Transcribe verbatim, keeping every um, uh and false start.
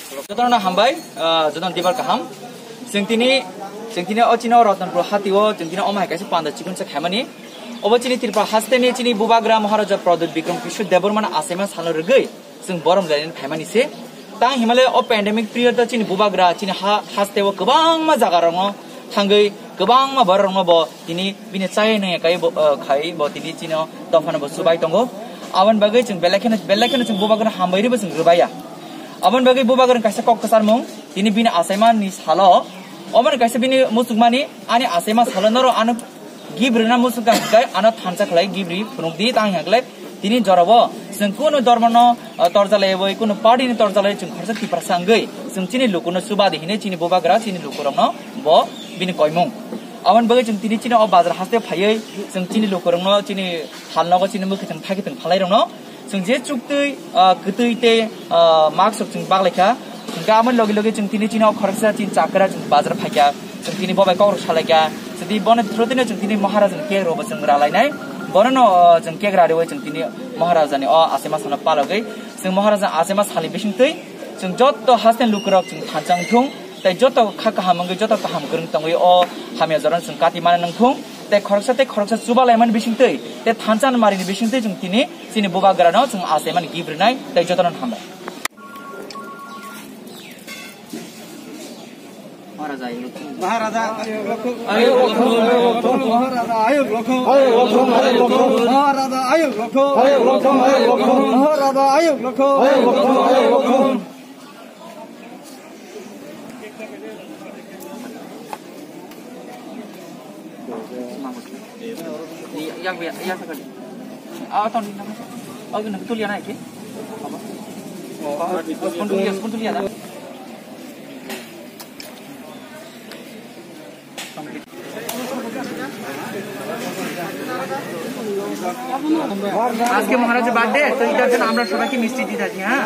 Jotono hambai, ah, jotono dibar kaham. Chwng tini, chwng tini o chini o Ratanpur hati o, chwng tini omo hai kaisa panda chikon sa khaimani. Obo chini Tripura haste ni chini Bubagra Maharaja Pradyut Bikram Kishore Debbarma no achaima salo rwgwi chwng borom lainani phaimani se. Tang himale o pandemic period o chini Bubagra chini ha, haste o kwbangma jaga rokno thangwi kwbangma borok rokno bo tini bini chayai nungya kai bo, ah, khai bo tini chino dophano bo chubai tongo. Aboni bagwi chwng belai kheno, belai kheno chwng Bubagrano hambai rwbo chwng rwbaiya. Aboni bagwi Bubagrani kaisa kok kwcharmung, tini bini achaimani salo, oboni kaisa bini muchungmani, ani achaima salo norok ano gift rwna muchungkha hwnkhe ano thansa khlai gift rwi phunukdi tang hwnkhe tini jorabo chwng kunu dormono, ah, torjalaiwi, kunu party ni torjalaiwi chwng khoroksa Tiprasa wngwi chwng chini lukuno chubadi hinwi chini Bubagra chini lukurokno bo bini koimung. Aboni bagwi chwng tini chini o bazar haste phaiwi chwng chini lukurokno chini phalnogo chini mwkhwtwng thakhwtwng phalai rokno chwng je chuktwi, ah, kwtwi tei, ah, mask rok chwng baklaikha. Hwnkhe aboni logi logi chwng tini chini o khoroksa chini chakra chwng bazar phaikha. Chwng tini bo bai kok rok salaikha. Chwng tini bono through tini chwng tini Maharaj ni cake rok bo chwng ralainai. Bono no, ah, chwng cake rariwi chwng tini Maharaj ni o achaima sano palogwi chwng Maharaj ni achaima sani bisingtwi chwng joto haste lukurok chwng thansa wngthung. Tei joto kha kaham wngwi, joto kaham kwrwng tongwi o hamya jorano chwng kati mana nangthung. Tei khoroksa tei khoroksa chubalaimani bisingtwi, tei thansa ni marini bisingtwi chwng tini chini Bubagrano chwng achaimani gift rwnai, tei jotono hambai. Maharaja ayuk lokho. Maharaja ayuk lokho. Ayuk lokho. Maharaja ayuk lokho. Ayuk lokho. Maharaja ayuk lokho. Ayuk lokho. Ayuk lokho. Maharaja ayuk lokho. Ayuk lokho. Ayuk lokho. Yang, yang, yang sekali. Ah, ton, oh, gini, tulian aja. Apa? Oh, spon tulian, spon tulian, ah. আজকে মহারাজের বার্থডে, তো এটার জন্য আমরা সবাইকে মিষ্টি দিয়ে থাকি, হ্যাঁ।